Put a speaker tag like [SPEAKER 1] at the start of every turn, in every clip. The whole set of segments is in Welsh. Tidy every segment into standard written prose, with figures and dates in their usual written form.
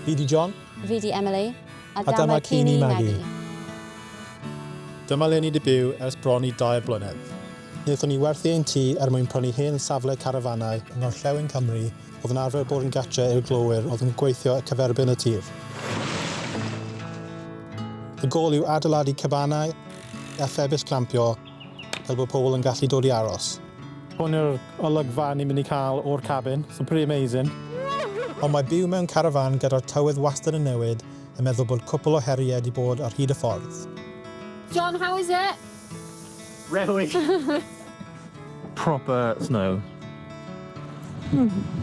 [SPEAKER 1] Fi 'di John.
[SPEAKER 2] Fi 'di Emily.
[SPEAKER 1] A dyma Cini Magi. Dyma le ni 'di byw ers bron i dair blynedd. Wnaethon ni werthu ein tŷ er mwyn prynu hen safle carafanau yng ngorllewin Cymru oedd yn arfer bod yn gatre i'r glowyr oedd yn gweithio cyferbyn y tir. Y gôl yw adeiladu cabanau a phebyll glampio fel bod pobl yn gallu dod i aros. Hwn yw'r olygfa ni'n mynd i cael o'r cabin, so pretty amazing. Ond mae byw mewn carafán gyda'r tywydd wastad yn newid yn meddwl bod cwpl o heriau 'di bod ar hyd y ffordd.
[SPEAKER 2] John, how is it?
[SPEAKER 3] Rewi! Proper snow.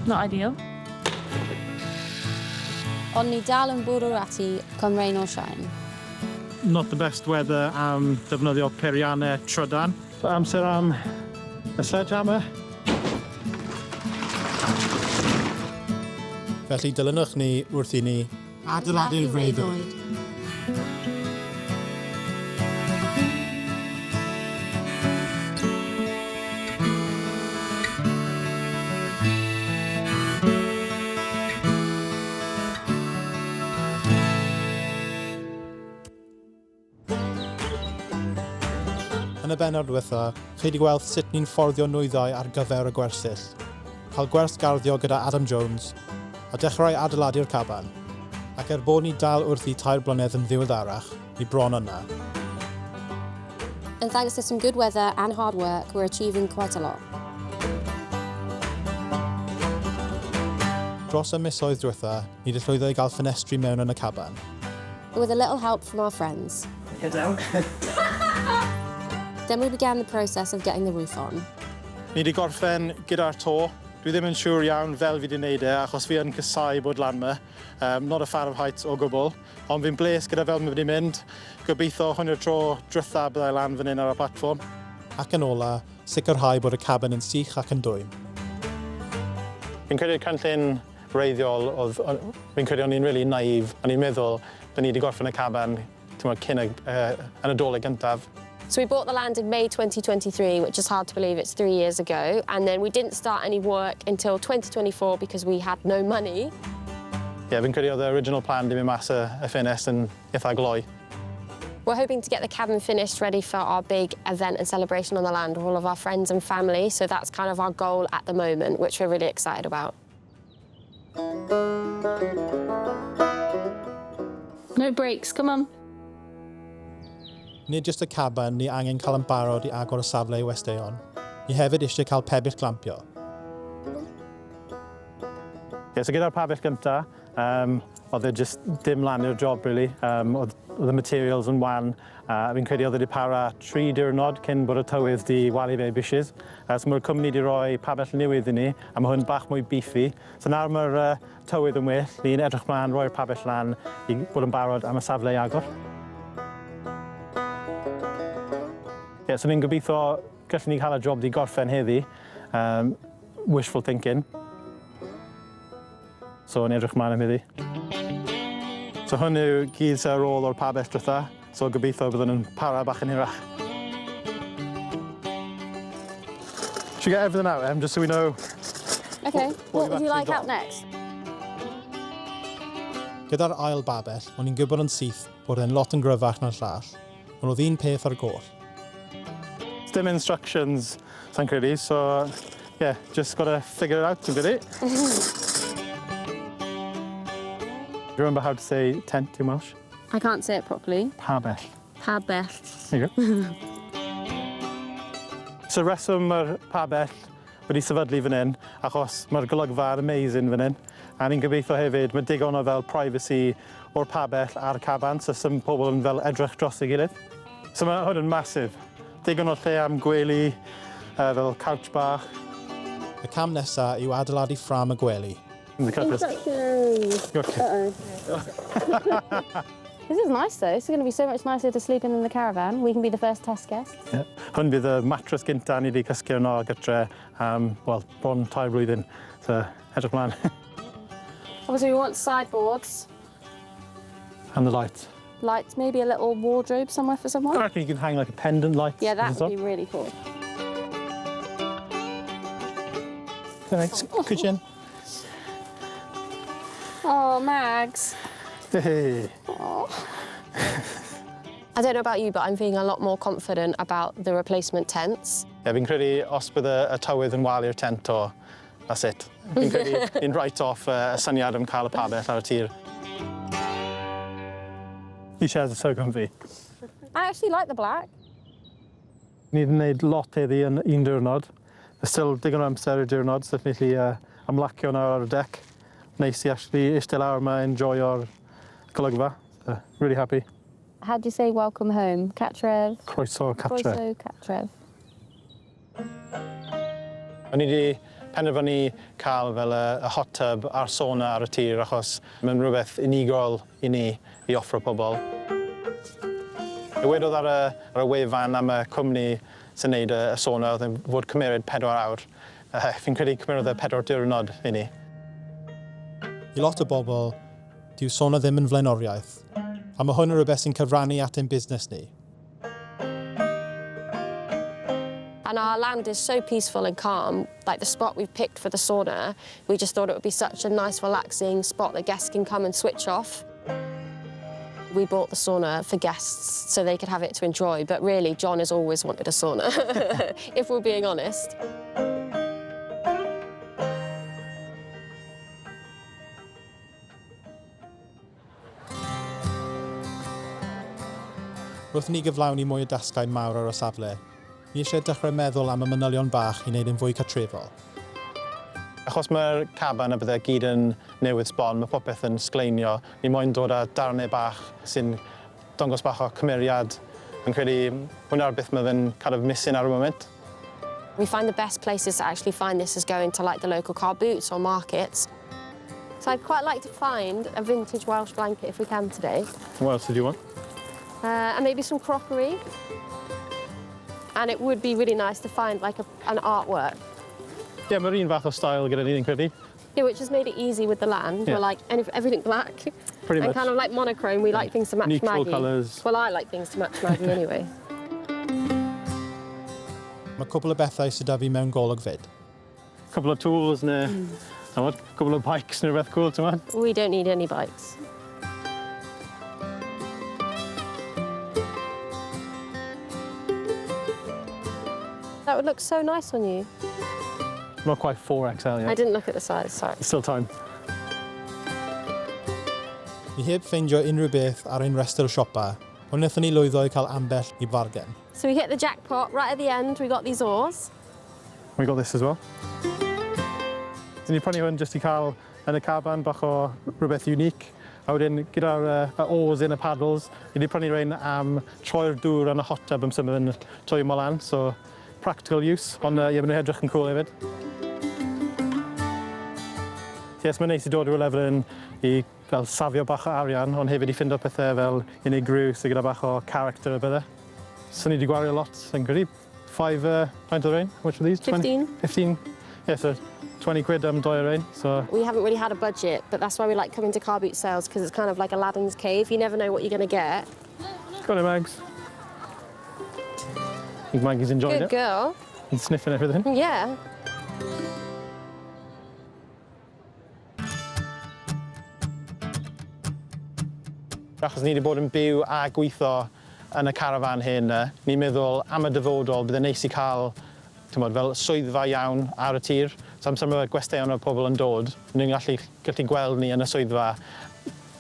[SPEAKER 4] Not ideal.
[SPEAKER 2] Ond ni dal yn bwrw ati, come rain or shine.
[SPEAKER 3] Not the best weather am defnyddio peiriannau trydan. So amser am y sledgehammer.
[SPEAKER 1] Felly dilynwch ni wrth i ni adeiladu'r freuddwyd. Yn y bennod ddiwetha, chi wedi gweld sut ni'n fforddio nwyddau ar gyfer y gwersyll, cael gwers garddio gyda Adam Jones, a dechrau adeiladu'r caban. Ac er bod ni dal wrthi tair blynedd yn ddiweddarach, ni bron yna.
[SPEAKER 2] And thanks to some good weather and hard work, we're achieving quite a lot.
[SPEAKER 1] Dros y misoedd diwetha, ni wedi llwyddo i gael ffenestri mewn yn y caban.
[SPEAKER 2] With a little help from our friends.
[SPEAKER 3] Head down.
[SPEAKER 2] Then we began the process of getting the roof on.
[SPEAKER 3] Ni wedi gorffen gyda'r to. Dwi ddim yn siŵr iawn fel fi wedi wneud e, achos fi yn casáu bod lan 'ma. Not a fan of heights o gwbl. Ond fi'n bles gyda fel mae wedi mynd. Gobeithio hwn yw'r tro dwytha byddai lan fan hyn ar y platfform.
[SPEAKER 1] Ac yn ola, sicrhau bod y cabin yn sych ac yn dwym.
[SPEAKER 3] Fi'n credu'r cynllun wreiddiol oedd, fi'n credu o'n i'n really naive, o'n i'n meddwl bod ni wedi gorffen y caban, t'mod, cyn y, y Nadolig gyntaf.
[SPEAKER 2] So we bought the land in May 2023, which is hard to believe it's 3 years ago. And then we didn't start any work until 2024 because we had no money.
[SPEAKER 3] Ie, yeah, fi'n credu oedd y original plan di mynd mas y ffenest yn eitha gloi.
[SPEAKER 2] We're hoping to get the cabin finished, ready for our big event and celebration on the land with all of our friends and family. So that's kind of our goal at the moment, which we're really excited about.
[SPEAKER 4] No breaks, come on.
[SPEAKER 1] Nid jyst y caban ni angen cael yn barod i agor y safle i westeion. Ni hefyd eisiau cael pebyll glampio.
[SPEAKER 3] Ie, so gyda'r pabell gynta, oedd e just dim lan i'r job, really. Oedd y materials yn wan, a fi'n credu oedd e wedi para 3 diwrnod cyn bod y tywydd di walu fe i bishys. So mae'r cwmni wedi rhoi pabell newydd i ni, a mae hwn bach mwy beefy. So nawr mae'r tywydd yn well, ni'n edrych mlaen roi'r pabell lan i bod yn barod am y safle i agor. Ie, yeah, so ni'n gobeithio gallwn ni cael y job di gorffen heddi. Wishful thinking. So ni'n edrych mlaen am heddi. So hwn yw gyd sy'n ar ôl o'r pabell dwytha. So gobeithio byddwn yn para bach yn hirach. Should we get everything out, Em, just so we know
[SPEAKER 2] Okay,
[SPEAKER 3] what
[SPEAKER 2] what would
[SPEAKER 3] you've
[SPEAKER 2] you like
[SPEAKER 3] actually
[SPEAKER 2] out next?
[SPEAKER 1] Gyda'r ail babell, o'n i'n gwybod yn syth bod e'n lot yn gryfach na'r llall, ond oedd un peth ar goll.
[SPEAKER 3] Dim instructions, sa'n credu, so yeah, just got to figure it out, ti'n credu? Do you remember how to say tent in Welsh?
[SPEAKER 2] I can't say it properly.
[SPEAKER 3] Pabell.
[SPEAKER 2] Pabell.
[SPEAKER 3] There you go. So reswm mae'r pabell wedi sefydlu fan hyn, achos mae'r golygfa yn amazing fan hyn. A ni'n gobeithio hefyd, mae digon o fel privacy o'r pabell a'r caban, so some pobl yn fel edrych dros ei gilydd. So mae hwn yn massive. Digon o lle am gwely, fel couch bach.
[SPEAKER 1] Y cam nesaf yw adeiladu ffrâm y gwely.
[SPEAKER 2] Instructions.
[SPEAKER 3] Okay.
[SPEAKER 2] This is nice though. It's going to be so much nicer to sleep in than the caravan. We can be the first test guests.
[SPEAKER 3] Yeah. Hwn fydd y mattress gynta ni wedi cysgu yno gytre am, wel, bron 3 blwyddyn. So, edrych mlaen.
[SPEAKER 2] Obviously, we want sideboards,
[SPEAKER 3] And the lights.
[SPEAKER 2] Lights, maybe a little wardrobe somewhere for someone.
[SPEAKER 3] I reckon you can hang like a pendant light.
[SPEAKER 2] Yeah, that
[SPEAKER 3] at the
[SPEAKER 2] would be
[SPEAKER 3] top.
[SPEAKER 2] really cool.
[SPEAKER 1] Thanks. Kitchen.
[SPEAKER 4] Oh, Mags.
[SPEAKER 3] Hey.
[SPEAKER 2] I don't know about you, but I'm feeling a lot more confident about the replacement tents.
[SPEAKER 3] Yeah, fi'n credu os bydde y tywydd yn walu'r tent o, that's it. Fi'n credu ni'n write off y syniad am cael y pabell ar y tir. These chairs are so comfy.
[SPEAKER 2] I actually like the black.
[SPEAKER 3] Ni wedi gwneud lot heddi yn un diwrnod. There's still digon o amser i'r diwrnod, so ni'n gallu ymlacio nawr ar y deck. Neis i actually eistedd lawr yma, enjoyo'r golygfa. So, really happy.
[SPEAKER 2] How do you say welcome home? Cartref?
[SPEAKER 3] Croeso cartre.
[SPEAKER 2] Croeso cartref.
[SPEAKER 3] O'n i wedi penderfynu cael fel y hot tub a'r sauna ar y tir achos mae'n rhywbeth unigol i ni i offro pobl. Y wedodd ar y wefan am y cwmni sy'n neud y sauna oedd yn fod cymeryd 4 awr. Fi'n credu cymerodd e 4 diwrnod i ni.
[SPEAKER 1] I lot o bobl, dyw sauna ddim yn flaenoriaeth, a mae hwn yn rhywbeth sy'n cyfrannu at ein busnes ni.
[SPEAKER 2] And our land is so peaceful and calm. Like the spot we've picked for the sauna, we just thought it would be such a nice, relaxing spot that guests can come and switch off. We bought the sauna for guests so they could have it to enjoy, but really, John has always wanted a sauna, if we're being honest.
[SPEAKER 1] Wrth ni gyflawni mwy o dasgau mawr ar y safle, ni eisiau dechrau meddwl am y manylion bach i wneud yn fwy cartrefol.
[SPEAKER 3] Achos mae'r caban a bydde gyd yn newydd sbon, mae popeth yn sgleinio. Ni moyn dod â darnau bach sy'n dangos bach o cymeriad. Yn credu hwnna'r beth mae fe'n kind of missing ar y moment.
[SPEAKER 2] We find the best places to actually find this is going to like the local car boots or markets. So I'd quite like to find a vintage Welsh blanket if we can today.
[SPEAKER 3] What else did you want?
[SPEAKER 2] And maybe some crockery. And it would be really nice to find like an artwork.
[SPEAKER 3] Ie, yeah, mae'r un fath o style gyda ni, fi'n credu.
[SPEAKER 2] Yeah, which has made it easy with the land.
[SPEAKER 3] Yeah.
[SPEAKER 2] We're like everything black.
[SPEAKER 3] Pretty
[SPEAKER 2] and
[SPEAKER 3] much.
[SPEAKER 2] kind of like monochrome. We like things to match
[SPEAKER 3] Neutral
[SPEAKER 2] Maggie.
[SPEAKER 3] colours.
[SPEAKER 2] Well, I like things to match Maggie anyway.
[SPEAKER 1] Mae cwpl o bethau sydd 'da fi mewn golwg fyd.
[SPEAKER 3] Couple of tools neu, mm. Couple of bikes neu rhywbeth cool, ti'n meddwl?
[SPEAKER 2] We don't need any bikes. That would look so nice on you.
[SPEAKER 3] Not quite 4XL yet.
[SPEAKER 2] I didn't look at the size, sorry.
[SPEAKER 3] Still time.
[SPEAKER 1] Ni heb ffeindio unrhyw beth ar ein rhestr siopa, ond wnaethon ni lwyddo i cael ambell i fargen.
[SPEAKER 2] So we hit the jackpot right at the end. We got these oars.
[SPEAKER 3] We got this as well. Dyn ni prynu hwn jyst i cael yn y caban bach o rhywbeth unique. A wedyn gyda'r oars in y paddles, ni wedi prynu rhain am troi'r dŵr yn y hot tub am symud yn twymo lan, so practical use, ond ie, maen nhw'n edrych yn cool hefyd. Yes, mae'n neis i dod i rhywle fel hyn i fel safio bach o arian, ond hefyd i ffindo pethau fel unigryw sydd gyda bach o character a bydde. So ni wedi gwario lot, yn credu. 5 pint o rein. How much are these?
[SPEAKER 2] 15.
[SPEAKER 3] 15. Yeah, so 20 quid am doi o rein. So
[SPEAKER 2] We haven't really had a budget, but that's why we like coming to car boot sales because it's kind of like Aladdin's cave. You never know what you're going to get.
[SPEAKER 3] Go on, Mags. I think Maggie's enjoying
[SPEAKER 2] Good
[SPEAKER 3] it
[SPEAKER 2] girl.
[SPEAKER 3] And sniffing everything.
[SPEAKER 2] Yeah.
[SPEAKER 3] Achos ni wedi bod yn byw a gweithio yn y carafan hyn, ni'n meddwl am y dyfodol bydde neis i cael t'mod, fel swyddfa iawn ar y tir. So amser mae gwesteion o pobl yn dod, ni'n gallu gweld ni yn y swyddfa,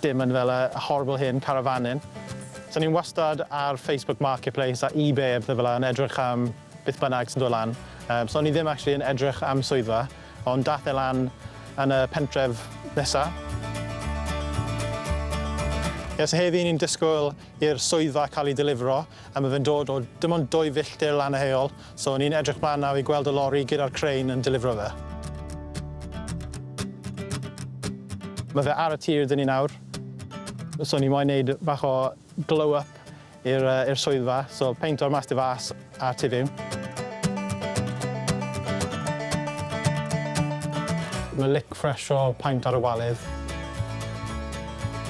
[SPEAKER 3] dim yn fel y horrible hen carafanyn. So ni'n wastad ar Facebook Marketplace a eBay a pethau fel 'na yn edrych am beth bynnag sy'n dod lan. So ni ddim actually yn edrych am swyddfa, ond dath e lan yn y pentref nesa. Ie, so heddi ni'n disgwyl i'r swyddfa cael ei delifro, a mae fe'n dod o dim ond 2 filltir lan y heol, so ni'n edrych mlaen nawr i gweld y lori gyda'r crane yn delifro fe. Mae fe ar y tir dyn ni nawr, so ni moyn neud bach o glow up i'r swyddfa, so peinto'r mas tu fas a tu fewn. Mae lick fresh o paint ar y walydd.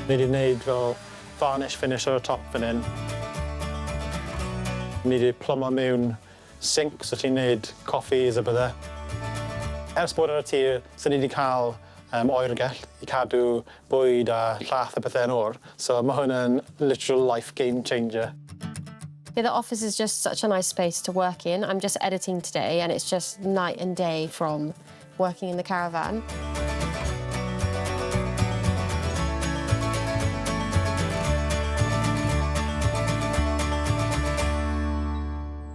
[SPEAKER 3] Ni wedi gwneud fel varnish finish ar y top fan hyn. Ni wedi plymo mewn sink, so ti'n gwneud coffees a bydde. Ers bod ar y tir, so ni wedi cael oergell i cadw bwyd a llath a pethau yn oer. So mae hwn yn literal life game changer.
[SPEAKER 2] Yeah, the office is just such a nice space to work in. I'm just editing today and it's just night and day from working in the caravan.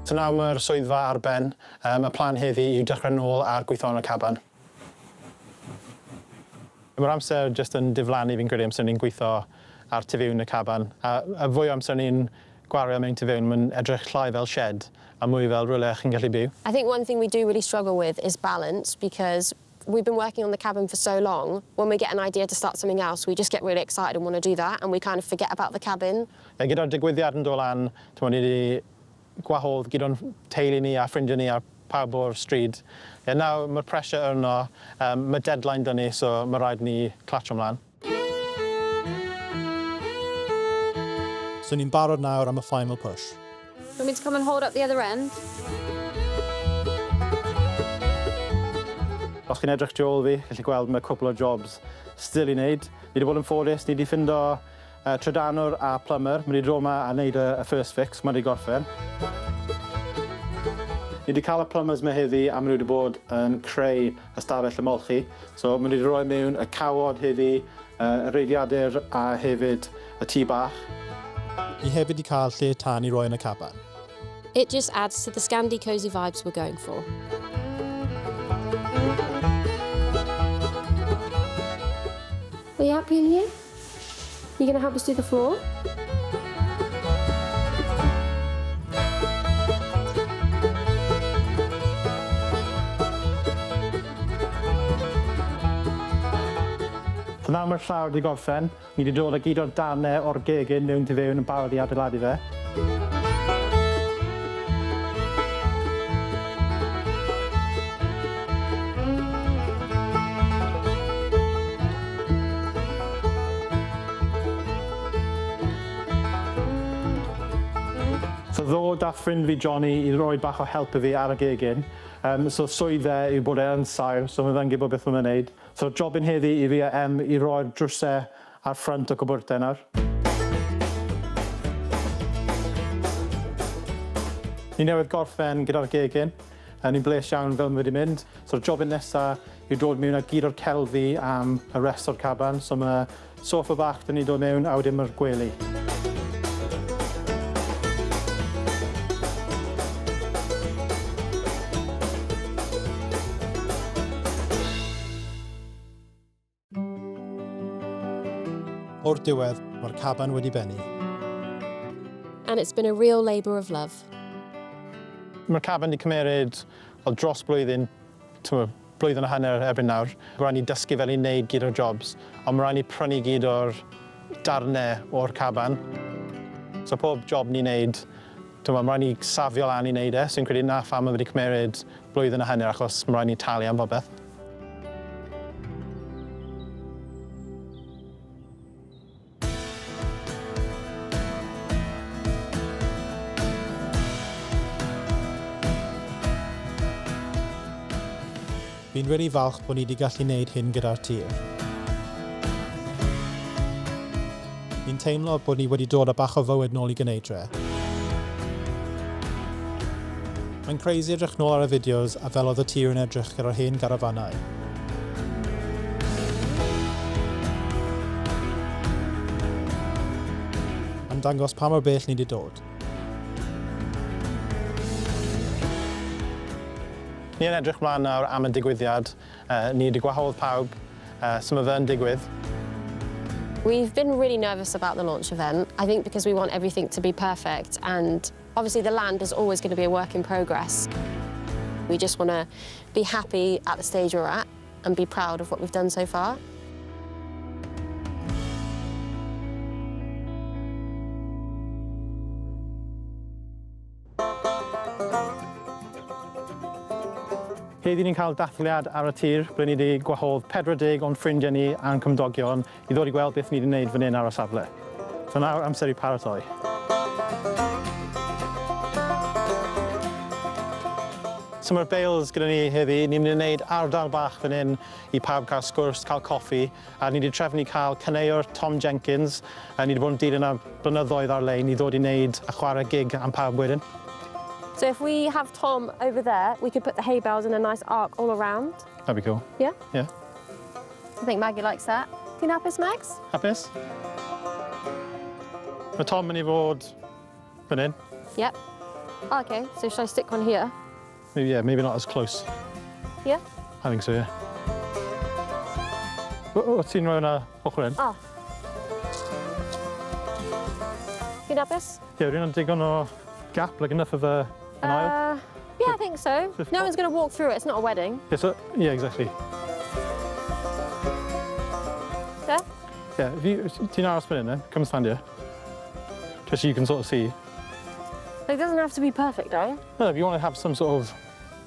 [SPEAKER 3] So nawr mae'r swyddfa ar ben. Y plan heddi yw dechrau nôl ar gweithio yn y caban. Mae'r amser jyst yn diflannu, fi'n credu, amser ni'n gweithio ar tu fewn y caban. A fwy o amser ni'n gwario mewn tu fewn, mae'n edrych llai fel shed a mwy fel rhywle chi'n gallu byw.
[SPEAKER 2] I think one thing we do really struggle with is balance because we've been working on the cabin for so long. When we get an idea to start something else, we just get really excited and want to do that and we kind of forget about the cabin.
[SPEAKER 3] E, gyda'r digwyddiad yn dod lan, ti'n ni wedi gwahodd gyda'n teulu ni a ffrindiau ni a pawb o'r stryd. E, nawr mae'r pressure yno, mae deadline 'da ni, so mae rhaid ni clatsio ymlaen.
[SPEAKER 1] So ni'n barod nawr am y final push.
[SPEAKER 4] Do you want me to come and hold up the other end?
[SPEAKER 3] Os chi'n edrych tu ôl fi, gallu gweld mae cwpl o jobs still i wneud. Ni wedi bod yn ffodus, ni wedi ffindo trydanwr a plumber. Mae wedi dod yma a wneud y first fix, mae wedi gorffen. Ni wedi cael y plumbers yma heddi a maen nhw wedi bod yn creu ystafell ymolchi. So maen nhw wedi rhoi mewn y cawod heddi, y radiadur a hefyd y tŷ bach.
[SPEAKER 1] Ni hefyd wedi cael lle tân i roi yn y caban.
[SPEAKER 2] It just adds to the Scandi cozy vibes we're going for. Are you happy in here? You gonna help us do the floor?
[SPEAKER 3] So nawr mae'r llawr wedi gorffen, ni wedi dod â gyd o'r darnau o'r gegin mewn tu fewn yn barod i adeiladu fe. So ddod â ffrind fi Johnny i roi bach o help i fi ar y gegin. So swydd e yw bod e yn saer, so mae fe'n gwybod beth mae'n neud. So jobyn heddi i fi a Em i roi'r drwsau ar ffrynt y cwpwrdau nawr. Ni newydd gorffen gyda'r gegin. A ni'n bles iawn fel mae wedi mynd. So'r jobyn nesaf yw dod mewn â gyd o'r celfi am y rest o'r caban. So mae soffa bach 'da ni dod mewn a wedyn mae'r gwely.
[SPEAKER 1] O'r diwedd, mae'r caban wedi bennu.
[SPEAKER 2] And it's been a real labour of love.
[SPEAKER 3] Mae'r caban wedi cymeryd, wel, dros blwyddyn, t'mo', blwyddyn a hanner erbyn nawr. Mae rhaid ni dysgu fel i wneud gyd o'r jobs, ond mae rhaid ni prynu gyd o'r darnau o'r caban. So pob job ni'n neud, t'mo', mae rhaid ni safio lan i wneud e, so fi'n credu na pham mae wedi cymeryd blwyddyn a hanner, achos mae rhaid ni talu am bobeth.
[SPEAKER 1] Fi'n really falch bod ni wedi gallu gwneud hyn gyda'r tir. Fi'n teimlo bod ni wedi dod â bach o fywyd nôl i Gynheidre. Mae'n crazy edrych nôl ar y fideos a fel oedd y tir yn edrych gyda'r hen garafanau. Mae'n dangos pa mor bell ni wedi dod.
[SPEAKER 3] Ni yn edrych mlaen nawr am y digwyddiad. Ni wedi gwahodd pawb, so mae fe'n digwydd.
[SPEAKER 2] We've been really nervous about the launch event. I think because we want everything to be perfect, and obviously the land is always going to be a work in progress. We just want to be happy at the stage we're at and be proud of what we've done so far.
[SPEAKER 3] Heddi ni'n cael dathliad ar y tir, ble ni wedi gwahodd 40 o'n ffrindiau ni a'n cymdogion i ddod i gweld beth ni wedi gwneud fan hyn ar y safle. So nawr amser i paratoi. So mae'r bales gyda ni heddi, ni'n mynd i wneud ardal bach fan hyn i pawb cael sgwrs, cael coffi, a ni wedi trefnu cael caneuwr Tom Jenkins, a ni wedi bod yn dilyn am blynyddoedd ar-lein i ddod i wneud a chwarae gig am pawb wedyn.
[SPEAKER 2] So if we have Tom over there, we could put the hay bales in a nice arc all around.
[SPEAKER 3] That'd be cool.
[SPEAKER 2] Yeah?
[SPEAKER 3] Yeah.
[SPEAKER 2] I think Maggie likes that. Ti'n hapus, Mags?
[SPEAKER 3] Hapus? Mae Tom mynd i fod fan hyn.
[SPEAKER 2] Yep. Oh, okay, so should I stick one here?
[SPEAKER 3] Maybe, yeah, maybe not as close.
[SPEAKER 2] Yeah?
[SPEAKER 3] I think so, yeah. O, ti'n rhoi hwnna ochr hyn?
[SPEAKER 2] Oh. Ti'n hapus?
[SPEAKER 3] Yeah, rwy'n digon o gap, like enough of an aisle.
[SPEAKER 2] Yeah, I think so. No one's going to walk through it. It's not a wedding.
[SPEAKER 3] Yeah, so, yeah, exactly.
[SPEAKER 2] There?
[SPEAKER 3] Yeah, if you, ti'n aros fan hyn then, come stand here. Just so you can sort of see.
[SPEAKER 2] It doesn't have to be perfect, though.
[SPEAKER 3] No, if you want to have some sort of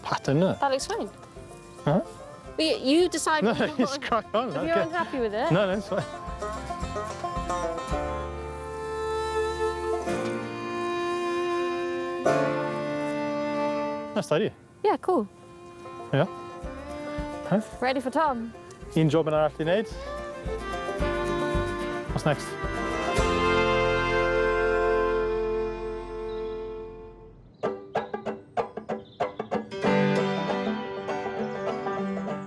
[SPEAKER 3] pattern, no.
[SPEAKER 2] That looks fine.
[SPEAKER 3] Huh?
[SPEAKER 2] But you decide.
[SPEAKER 3] No,
[SPEAKER 2] if you're
[SPEAKER 3] just crack on.
[SPEAKER 2] If you're unhappy with it.
[SPEAKER 3] No, no, it's fine. Nice idea.
[SPEAKER 2] Yeah, cool.
[SPEAKER 3] Yeah. Huh?
[SPEAKER 2] Ready for Tom?
[SPEAKER 3] Un job yn arall i wneud. What's next?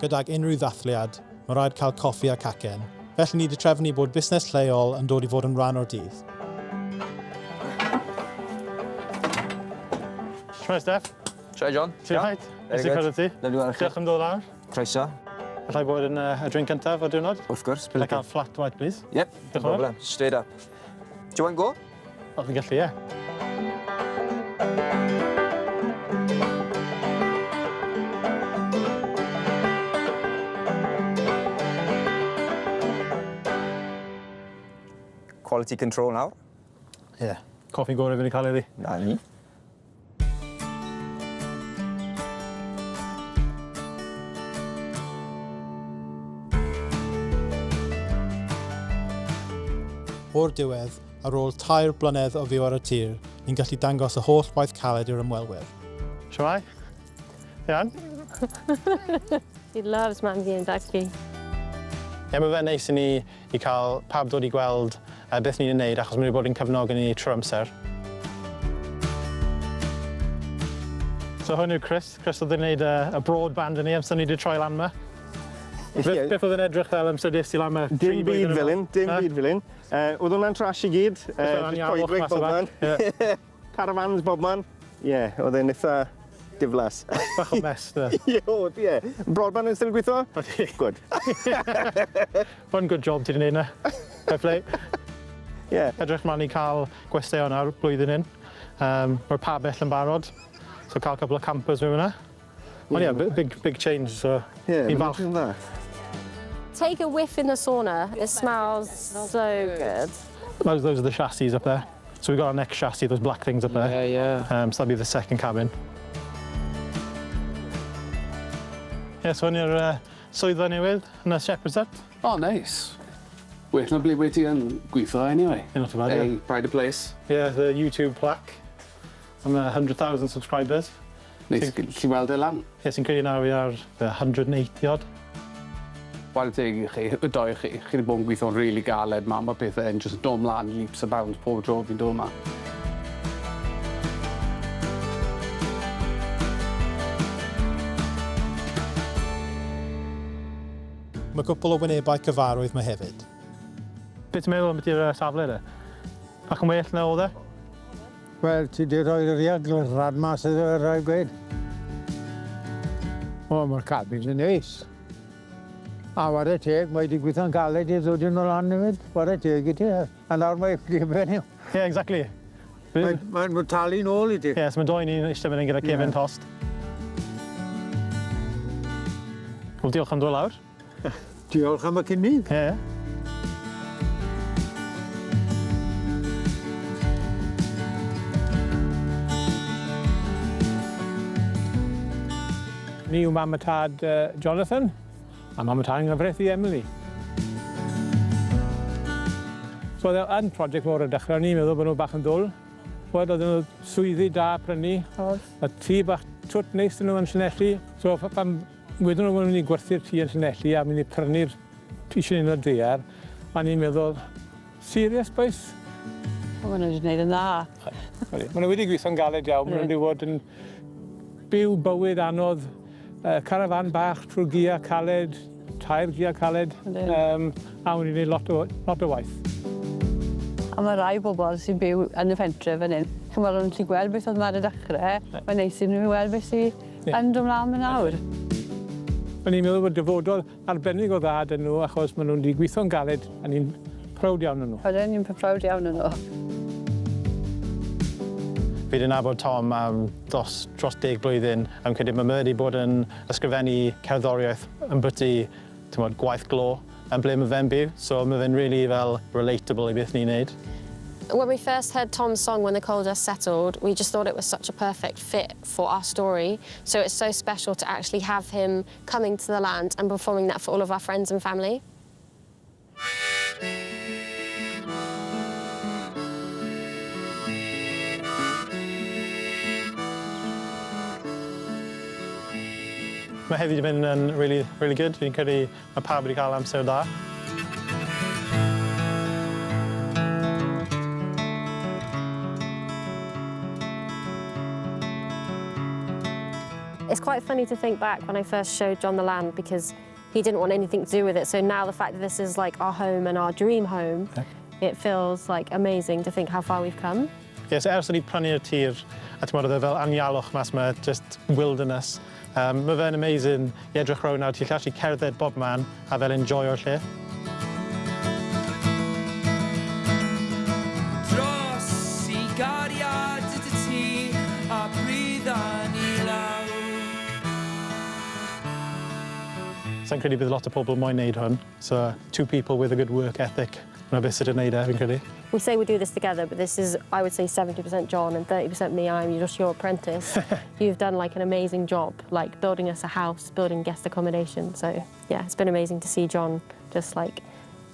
[SPEAKER 1] Gydag unrhyw ddathliad, mae rhaid cael coffi a cacen. Felly ni wedi trefnu bod busnes lleol yn dod i fod yn rhan o'r dydd.
[SPEAKER 3] Shwmae, Steph?
[SPEAKER 5] Shwmae, John.
[SPEAKER 3] Ti'n rhaid?
[SPEAKER 5] Very
[SPEAKER 3] Nes i
[SPEAKER 5] good.
[SPEAKER 3] cwrdd ti?
[SPEAKER 5] Lovely gweld chi.
[SPEAKER 3] Diolch am dod lawr.
[SPEAKER 5] Croeso.
[SPEAKER 3] Allai bod yn y drink cyntaf o'r diwrnod?
[SPEAKER 5] Wrth gwrs.
[SPEAKER 3] Can I cael flat white, please?
[SPEAKER 5] Yep,
[SPEAKER 3] Diolch
[SPEAKER 5] no
[SPEAKER 3] yn fawr.
[SPEAKER 5] problem. Straight up. Do you want go?
[SPEAKER 3] O, fi'n gallu, ie.
[SPEAKER 5] Quality control nawr.
[SPEAKER 3] Ie. Yeah. Coffi gorau fi wedi cael heddi.
[SPEAKER 5] Na ni.
[SPEAKER 1] O'r diwedd, ar ôl 3 blynedd o fyw ar y tir, ni'n gallu dangos y holl waith caled i'r ymwelwyr.
[SPEAKER 3] Shwmae? Iawn?
[SPEAKER 2] He loves Mamgu and Dadgu.
[SPEAKER 3] Ie, mae fe'n neis i ni i cael pawb dod i gweld beth ni'n ei wneud, achos maen nhw wedi bod yn cefnogi ni trwy amser. So hwn yw Chris. Chris oedd yn gwneud y broadband i ni amser ni wedi troi lan yma. Beth oedd yn edrych fel amser des i lan yma?
[SPEAKER 6] Dim byd fel hyn, dim
[SPEAKER 3] Na?
[SPEAKER 6] byd fel hyn. Oedd hwnna'n trash i gyd. Just coedwig bob man. Caravans bob man. Ie, yeah, oedd e'n eitha diflas.
[SPEAKER 3] Bach o mess, de.
[SPEAKER 6] Ie, oedd, ie. Broadband yn still gweithio?
[SPEAKER 3] Ydi.
[SPEAKER 6] Good.
[SPEAKER 3] One good job ti wedi gwneud na. Fair play.
[SPEAKER 6] Ie. Yeah.
[SPEAKER 3] Edrych mlaen i cael gwesteion ar blwyddyn hyn. Mae'r pabell yn barod, so cael couple of campers mewn yna. Ond ie, yeah, big, big change, so
[SPEAKER 6] Ie,
[SPEAKER 3] fi'n falch.
[SPEAKER 6] Dda.
[SPEAKER 2] Take a whiff in the sauna. It smells so good.
[SPEAKER 3] Those are the chassis up there. So we've got our next chassis, those black things up there. So that'll be the second cabin. Ie, yeah, so hwn yw'r swyddfa newydd yn y Shepherd's Hut.
[SPEAKER 7] Oh, nice. Well na ble wedi yn gweithio anyway.
[SPEAKER 3] Yeah, not too bad,
[SPEAKER 7] Hey,
[SPEAKER 3] yeah.
[SPEAKER 7] pride of place.
[SPEAKER 3] Yeah, the YouTube plaque. I'm 100,000 subscribers.
[SPEAKER 7] Neis gallu weld e lan.
[SPEAKER 3] Ie, sy'n credu nawr fi ar 180 odd.
[SPEAKER 7] Chwarae teg i chi, y doi chi, chi wedi bod yn gweithio'n really galed ma, mae pethau yn just dod mlaen leaps and bounds pob tro fi'n dod ma.
[SPEAKER 1] Mae cwpl o wynebau cyfarwydd 'ma hefyd.
[SPEAKER 3] Beth ti'n meddwl am beth i'r safle de? Bach yn well na oedd e?
[SPEAKER 8] Wel, ti di roi'r riagl rhan mas iddo fe rhaid gweud. O, mae'r cabins yn neis. A ware teg, mae wedi gweithio'n galed i ddod yn ôl lan hefyd. Ware teg i ti. A nawr mae di ben i.
[SPEAKER 3] Yeah, exactly.
[SPEAKER 8] Mae'n mae talu nôl i ti.
[SPEAKER 3] Ie, yeah, so mae doi ni'n eistedd fan hyn gyda Kevin Tost. Wel, diolch am dod lawr.
[SPEAKER 8] Diolch am y cynnig.
[SPEAKER 3] Ie. Yeah.
[SPEAKER 9] Ni yw mam a tad Jonathan, a mam a tad yng nghyfraith i Emily. So oedd e yn prosiect mawr y dechrau, o'n i'n meddwl bod nhw bach yn ddwl. Wel, oedden nhw swyddi da prynu.
[SPEAKER 2] Oedd.
[SPEAKER 9] Y tŷ bach Twt neis 'dyn nhw yn Llanelli. So pan wedon nhw bod nhw'n mynd i gwerthu'r tŷ yn Llanelli a mynd i prynu'r eisiau un o'r daear, o'n i'n meddwl, serious boys?
[SPEAKER 10] O, maen nhw wedi gwneud yn dda.
[SPEAKER 9] Maen nhw wedi gweithio'n galed iawn, maen nhw wedi bod yn byw bywyd anodd, carafan bach trwy gia caled, tair gia caled, a wedi gwneud lot o waith.
[SPEAKER 10] A mae rai bobl sy'n byw yn y pentre fan hyn, chimod, o'n nhw'n gallu gweld beth oedd 'ma ar y dechrau, mae'n neis i nhw weld beth sy'n yn dod mlaen yn nawr.
[SPEAKER 9] O'n i'n meddwl bod dyfodol arbennig o dda 'dyn nhw achos maen nhw'n wedi gweithio'n galed a ni'n proud iawn o'n nhw.
[SPEAKER 10] Oedden ni'n proud iawn o'n nhw.
[SPEAKER 3] Fi wedi nabod Tom am dros 10 blwyddyn. Am credu mae wedi bod yn ysgrifennu cerddoriaeth yn bwyty, ti'mod, gwaith glo yn ble mae fe'n byw. So mae fe'n really fel relatable i beth ni'n neud.
[SPEAKER 2] When we first heard Tom's song, When the Coal Dust Settled, we just thought it was such a perfect fit for our story. So it's so special to actually have him coming to the land and performing that for all of our friends and family.
[SPEAKER 3] Mae heddi wedi mynd yn really, really good. Fi'n credu mae pawb wedi cael amser da.
[SPEAKER 2] It's quite funny to think back when I first showed John the land because he didn't want anything to do with it. So now the fact that this is like our home and our dream home, it feels like amazing to think how far we've come.
[SPEAKER 3] Ie, so ers o'n i prynu'r tir, a ti'n oedd e fel anialwch mas 'ma, just wilderness. Mae fe'n amazing i edrych rownd nawr, ti'n gallu cerdded bob man a fel enjoyo'r lle.
[SPEAKER 11] Dros i gariad y tŷ a priddan i lawr.
[SPEAKER 3] Sa'n credu bydd lot o pobl moyn neud hwn. So, two people with a good work ethic. Yna beth sydd yn neud e, fi'n credu.
[SPEAKER 2] We say we do this together, but this is, I would say, 70% John and 30% me. I'm just your apprentice. You've done like an amazing job, like building us a house, building guest accommodation. So yeah, it's been amazing to see John just like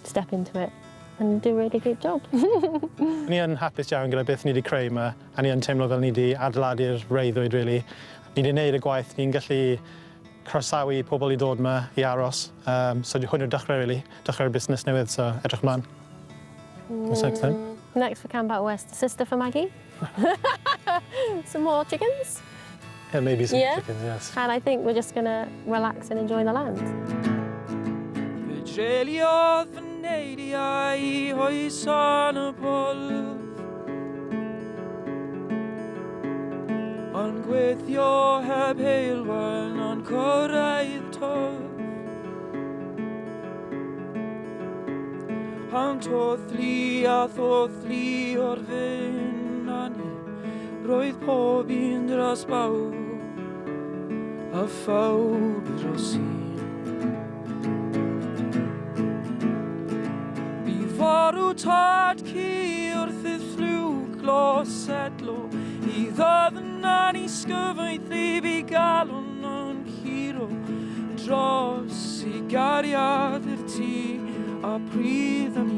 [SPEAKER 2] step into it and do a really good job.
[SPEAKER 3] Ni yn hapus iawn gyda beth ni wedi creu yma, a ni yn teimlo fel ni wedi adeiladu'r breuddwyd, really. Ni wedi gwneud y gwaith, ni'n gallu croesawu pobl i ddod yma i aros. So hwn yw'r dechrau, really, dechrau'r busnes newydd, so edrych ymlaen. What's next then?
[SPEAKER 2] Next for Camp Out West, sister for Maggie. Some more chickens.
[SPEAKER 3] Yeah, maybe some chickens, yes.
[SPEAKER 2] And I think we're just gonna relax and enjoy the land.
[SPEAKER 11] Fe dreuliodd fy neiriau i hoeson y bwlch. Ond gweithio heb heulwen ond cyrraedd twll. Am tothlu a thothlu o'r fyn a ni, roedd pob un dros bawb a phawb dros un. Bu farw tad cu wrth y fflwg glos setlo i ddyfn i sgyfaethu bu galon yn curo dros i gariad i'r tŷ a pridd yn